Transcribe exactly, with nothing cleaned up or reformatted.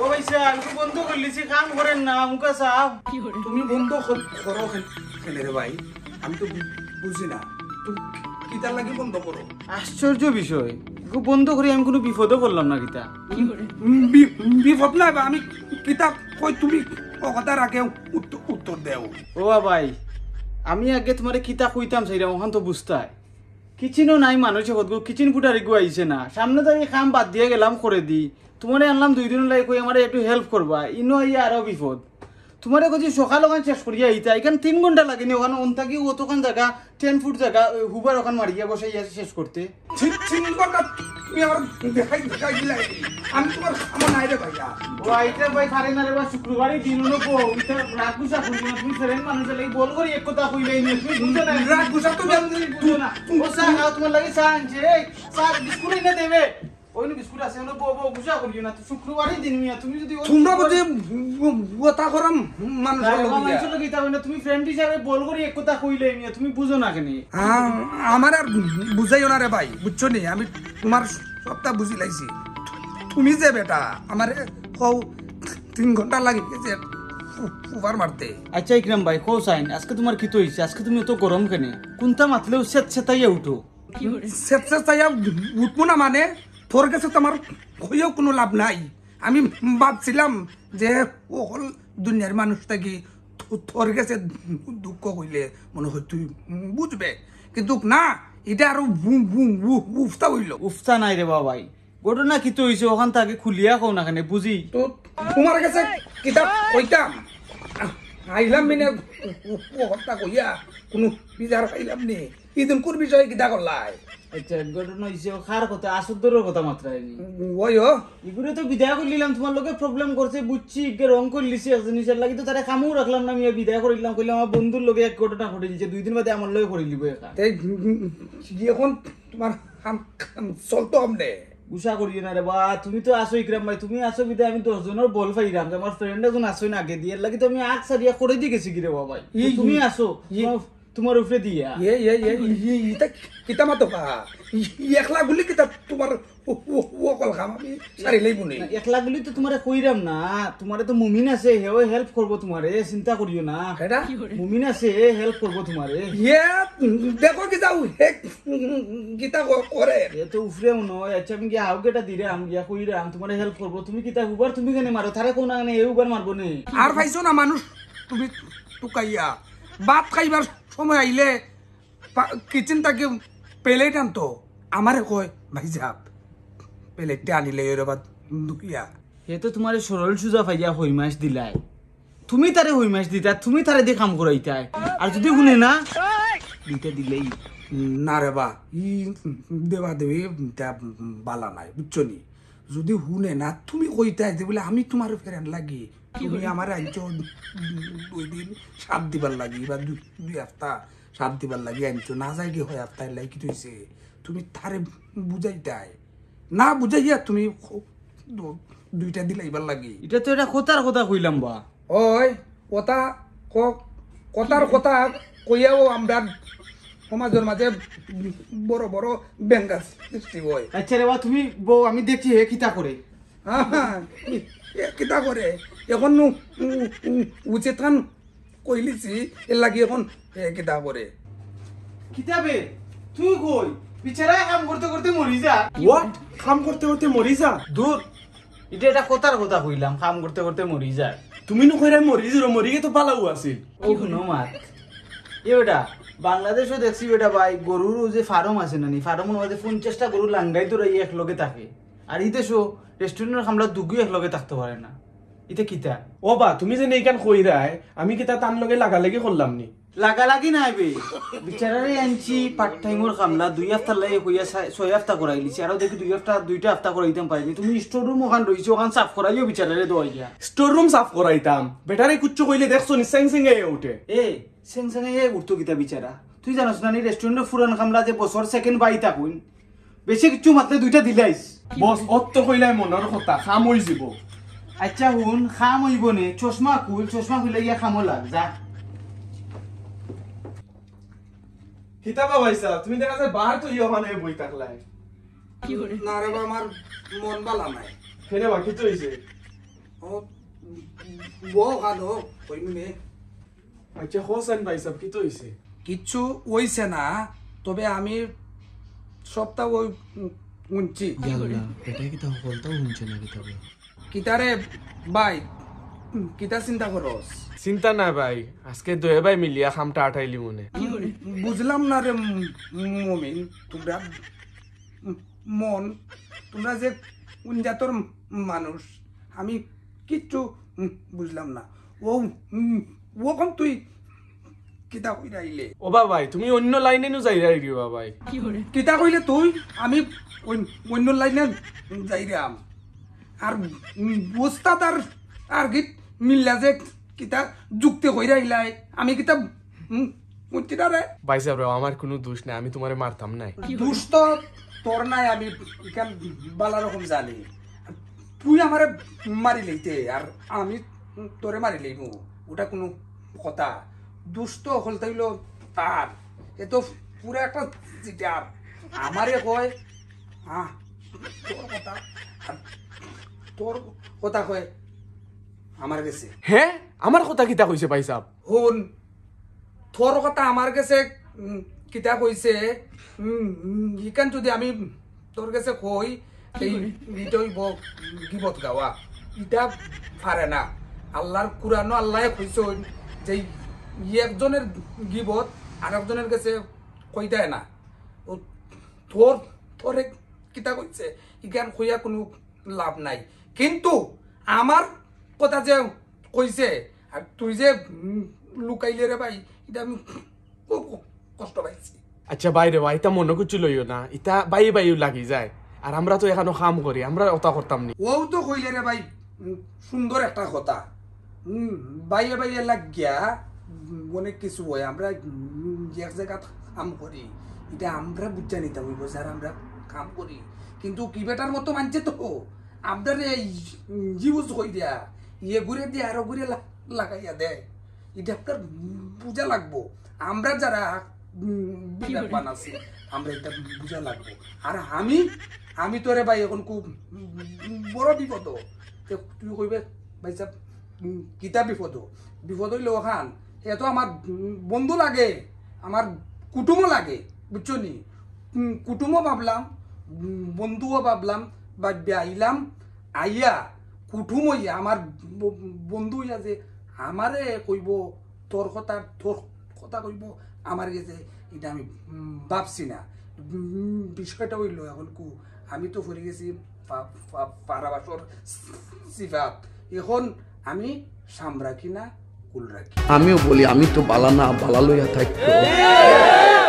ও ভাই সাহেব, একটু বন্ধ করলিছি, কাম করের না, মুখা সাহেব। তুমি বন্ধ কর-, করো কেন, কেন রে ভাই? আমি তো বু-, বুঝি না, তুমি কিতার লাগি বন্ধ করো? আশ্চর্য বিষয়, একটু বন্ধ করি আমি কোনো বিপদও করলাম না কিতা। উম, বি-, বিপদ না বা, আমি কিতা কই তুমি ও কথা রাখে উত্তর, উত্তর দেও। ও ভাই, আমি আগে তোমারে কিতা কইতাম চাইরাম, ওখান তো বুঝতায়। কিচিনও নাই মানুষে কতগু, কিচিন ফুটার এগু আইছে না। সামনে তো আমি কাম বাদ দিয়া গেলাম করে দি। তোমারে আনলাম দুই দিন লাগি কই আমারে একটু হেল্প করবা। ইনো আইয়া আরো বিপদ। তোমারে কইছি সকাল ওখান শেষ করিয়া আইতা। এখান তিন ঘন্টা লাগেনি ওখান অন থাকি অতখান জাগা, টেন ফুট জাগা, ওই হুবার ওখান মারিয়া বসাইয়া শেষ করতে। ঠিক তিন ঘন্টা তুমি আমার দেখাই, দেখাই দিলাই। আমি তোমার সামনে নাই রে ভাইয়া। ও আইতে ভাই, পারে না রে বা, শুক্রবারই দিন হলো গো, ইতা রাগ গুসা করিও না, তুমি ফ্রেন্ড মানুষ লাগি বল করি এক কথা কইলাই না, তুমি বুঝো না। রাগ গুসা তো তুমি বুঝো না। ও চা খাও, তোমার লাগি চা আনছে, এই চা বিস্কুট এনে দেবে। ওই নি বিস্কুট আছে, ওগুলো বউ, বউ গুসা করিও না, তো শুক্রবারই দিন মিয়া, তুমি যদি ওই তোমরা শুক্রবারই বুঝে ব-, ব-, কথা করাম মানুষ আরে বাবা, মানুষের লগে ইতা হয় না, তুমি ফ্রেন্ড হিসাবে বল করি এক কথা কইলাই মিয়া, তুমি বুঝো না কেনে? আ-, আমার আর বুঝাইও না রে ভাই, বুঝছো নি? আমি তোমার সবটা বুঝি লাইছি। তুমি যে বেটা, আমারে কও তিন ঘন্টা লাগি গেছে ফু-, ফুবার মারতে। আচ্ছা ইকরাম ভাই, কও চাইন, আজকে তোমার কিতা অইছে? আজকে তুমি অত গরম কেনে? কুন্তা মাতলেও সেত সেতাইয়া উঠো। সেত সেতাইয়া উঠবো না মানে? তোর গেছে তো আমার কইয়াও কোনো লাভ নাই। আমি ভাবছিলাম যে অকল দুনিয়ার মানুষ থাকি তো-, তোর গেছে দুঃখ কইলে মনে হয় তুই বুঝবে, কিন্তু না, ইটা আরো বু-, বু-, বু-, উফতা অইলো। উফতা নাই রে বাবাই, ঘটনা কিতা অইছে ওখান থাকি খুলিয়া কও না কেনে বুঝি। তো তোমার গেছে কিতা কইতাম? আইলাম মিনে ও-, ও কথা কইয়া কোনো বিচার পাইলাম নি। ইদিনকুর বিষয়ে কিতা করলাই? আচ্ছা, ঘটনা অইছে ও কার কথা, আসুদ্দরর কথা মাতরায়নি। ওই ও। ইগুরে তো বিদায় করিলিলাম, তোমার লগে প্রবলেম করছে, বুঝছি, ইগে রং করিলিছি এক জিনিসের লাগি, তো তারে কামও রাখলাম না, মিয়া বিদায় করিলাম, কইলাম আমার বন্ধুর লগে এক ঘটনা ঘটিলিছে, দুই দিন বাদে আমার লগে করিলিবো একা। এই, উম, উম, কি এখন তোমার কাম, কাম চলতো আমনে? গুসা করিও না রে বা, তুমি তো আছো ইকরাম ভাই, তুমি আছো বিদায় আমি দশ জনর বল পাইরাম, যে আমার ফ্রেন্ড একজন আছো না আগে দি, এর লাগি তো আমি আগ সারিয়া করে দি গেছি গি রে বা ভাই। তো ই-, তুমি ই-, আছো, ই-, তোমার, তোমার উপরে দিয়া। ইয়ে, ইয়ে, ইয়ে, ই-, ই-, ইতা কিতা মাতো বা? ই-, ই একলা গুলি কিতা তোমার ও, ও, ও কল কাম আমি সারি লইব নি। না, একলা গুলি তো তোমারে কইরাম না, তোমারে তো মুমিন আছে, হেও হেল্প করবো তোমারে, চিন্তা করিও না। এটা? মুমিন আছে, হেল্প করবো তোমারে। ইয়ে, উম, দেখো কি যাও, হে, উম, কিতা ক-, করে। এ তো উফরে মনে হয়, আচ্ছা আমি গিয়া হাউকে এটা দিরাম, গিয়া কইরাম, তোমারে হেল্প করবো। তুমি কিতা উবার তুমি কেনে মারো? তারে কোন আনে এ উবার মারবো নে। আর পাইছো না মানুষ, তুমি টুকাইয়া। ভাত খাইবার সময় আইলে পা-, কিচেন থাকি প্লেট আনতো। আমারে কয়, "ভাই সাহেব, প্লেটটা আনিলে এর বাদ দুখিয়া।" হে তো তোমারে সরল সুজা পাইয়া হইমাস দিলায়। তুমি তারে হইমাস দিতায়, তুমি তারে দি কাম করাইতায়। আর যদি হুনে না, দুইটা দিলেই। না রে বা, ই দেবা দেবি, তা বালা নাই, বুঝছো নি? যদি হুনে না, তুমি কইতায় যে বলে, "আমি তোমার ফেরান লাগি, তুমি আমারে আনছো দুই দিন সাথ দিবার লাগি, বা দুই, দুই হাপ্তা সাথ দিবার লাগি আনছো, না যায় কি হয় হাপ্তায় লাগি কি থইছে?" তুমি তারে বুঝাইতায়, না বুঝাইয়া তুমি খ-, দু-, দুইটা দিলাইবার লাগি। এটা তো এটা কথার কথা কইলাম বা। ওই, কথা ক-, কথার কথা কইয়াও আমরা সমাজের মাঝে বড় বড় বেঙ্গা সৃষ্টি হয়। আচ্ছা রে বা, তুমি বউ, আমি দেখছি হে কিতা করে। হ্যাঁ, হ্যাঁ, এ কিতা করে? এখন নু-, উ-, উ-, উচিত খান কইলিছি, এর লাগি এখন এ কিতা করে? কিতা বে? তুই কই? বিচারায় কাম করতে করতে মরি যা। What? কাম করতে করতে মরি যা? দূর, ইটা এটা কথার কথা কইলাম, কাম করতে করতে মরি যায়। তুমি নু কইরায় মরি যিরো, মরি গিয়া তো পালাও আছিল। ও হুনো মাত। এ বেটা, বাংলাদেশও দেখছি বেটা ভাই, গরুর যে ফার্ম আছে না নি, ফার্মর মধ্যে পঞ্চাশটা গরু লাঙ্গাই তোরা এক লগে থাকে। আর ই দেশও রেস্টুরেন্টর কামলা দুগু এক লগে থাকতে পারে না। ইটা কিতা? ও বা, তুমি যে এইখান কইরায়, আমি কিতা তান লগে লাগালাগি করলাম নি? লাগালাগি নাই বে। বিচারারে আনছি পার্ট টাইমর কামলা, দুই হাপ্তার লাগি কইয়া ছয়, ছয় হাপ্তা করাইলিছি। আরো দেখি দুই হাপ্তা, দুইটা হাপ্তা করাইতাম পারিনি। তুমি স্টোর রুম ওখান রইছে, ওখান সাফ করাইও বিচারারে দেওয়াইয়া। স্টোর রুম সাফ করাইতাম? বেটারে কুচ্ছু কইলে দেখছো নি, সেং সেং এ উঠে। এ, সেং সেং এ উঠতো কিতা বিচারা? তুই জানোস না নি রেস্টুরেন্টর ফুরান কামলা যে বছর সেকেন্ড বাই থাকুন? বেশি কিচ্ছু মাতলে দুইটা দিলাইস। বস, অত কইলাই মনর কথা, কাম অই যিবো। আচ্ছা হুন, কাম অইবো নে, চশমা খুল, চশমা খুলে গিয়া কামো লাগ, যা। কিতা বা ভাইসাব, তুমি দেখা যায় বাহার তো ইয়ে ওখানে বই থাকলাই। না রে বা, আমার মন বালা নাই। কেনে বা, কিতা অইছে? ও, বউ খানো, কইমু নে। আচ্ছা, হোসেন ভাই সাহেব, কিতা অইছে? কিচ্ছু অইছে না, তবে আমি সবটা ওই, উম, শুনছি। ইয়াল্লা, এটা কিতা হকলতাউ হুনছে না কিতা বে? কিতারে ভাই, উম, কিতা চিন্তা করস? চিন্তা না ভাই, আজকে দুয়ে ভাই মিলিয়া খামটা আটাইলিমু নে। বুঝলাম না রে ম-, মমিন, তোমরা, উম, মন, তোমরা যে কোন জাতর মানুষ, আমি কিচ্ছু, উম, বুঝলাম না। ও, উম, ও কোন তুই কিতা কইরা আইলে? ও বাবাই, তুমি অন্য লাইনে নু যাইরা আইরি বাবাই। কিতা কইলে তুই? আমি অন-, অন্য লাইনে যাইরাম। আর, উম, উস্তাদ আর, আর কি মিল্লা যে কিতা যুক্তি কইরা আইলাই, আমি কিতা, উম, বুঝছি না রে। ভাই সাহেব, আমার কোনো দোষ নাই, আমি তোমারে মারতাম নাই। দোষ তো তোর নাই, আমি ইখান বালা রকম জানি। তুই আমারে মারি লইতে আর আমি তোরে মারি লইমু, ওটা কোনো কথা? দুষ্ট হলতে হইল তার, এ তো পুরা একটা চিটার। আমারে কয়, আহ, তোর কথা, আর তোর কথা কয় আমার গেছে। হ্যাঁ, আমার কথা কিতা কইছে ভাই সাহেব? হুন, তোর কথা আমার গেছে, উম, কিতা কইছে, উম, উম, ইখান যদি আমি তোর গেছে কই, এই ইটা অইব গিবত গাওয়া। ইটা পারে না। আল্লাহর কুরআনো আল্লায় কইছইন যে ই একজনের গিবত আরকজনের গেছে কইতায় না। ও তোর, তোরে কিতা কইছে, ইখান কইয়া কোনো লাভ নাই। কিন্তু আমার কথা যে কইছে, আর তুই যে, উম, লুকাইলে রে ভাই, ইটা আমি খুব কষ্ট পাইছি। আচ্ছা ভাই রে ভাই, ইতা মনো কিছু লইও না, ইতা ভাই ভাইও লাগি যায়। আর আমরা তো এখানো কাম করি, আমরা ওটা করতাম নি। ও তো কইলে রে ভাই, উম, সুন্দর একটা কথা। উম, ভাইয়ে ভাইয়ে লাগিয়া, উম, অনেক কিছু হয়। আমরা, উম, এক জায়গাত কাম করি, ইটা আমরা বুঝা নিতাম অইব, যারা আমরা কাম করি। কিন্তু কি বেটার মতো মানছে তো, আপনারে use কইরা, ইয়ে ঘুরে দিয়া আরো ঘুরে লা-, লাগাইয়া দেয়। ইটা আপনার বুঝা লাগবো। আমরা যারা, উম, বিবেকবান আছি, আমরা ইটা বুঝা লাগবো। আর আমি, আমি তো রে ভাই এখন খুব, উম, বড় বিপদ। তে তুই কইবে, "ভাই সাহেব, উম, কিতা বিপদ?" বিপদ অইল ওখান, এ তো আমার, উম, বন্ধু লাগে, আমার কুটুমও লাগে, বুঝছো নি? উম, কুটুমও ভাবলাম, উম, বন্ধুও ভাবলাম, ভাবিয়া আইলাম, আইয়া কুটুম অইয়া আমার ব-, বন্ধু অইয়া যে আমারে কইব, তোর কথা, তোর কথা কইব আমার গেছে, ইটা আমি, উম, ভাবছি না। উম, বিষয়টা অইল এখন কু, আমি তো পড়ি গেছি পা-, পা-, পারাবাসর সিফাত। এখন আমি সাম রাখি না, কুল রাখি। আমিও বলি, আমি তো বালা না, বালা লইয়া থাকি।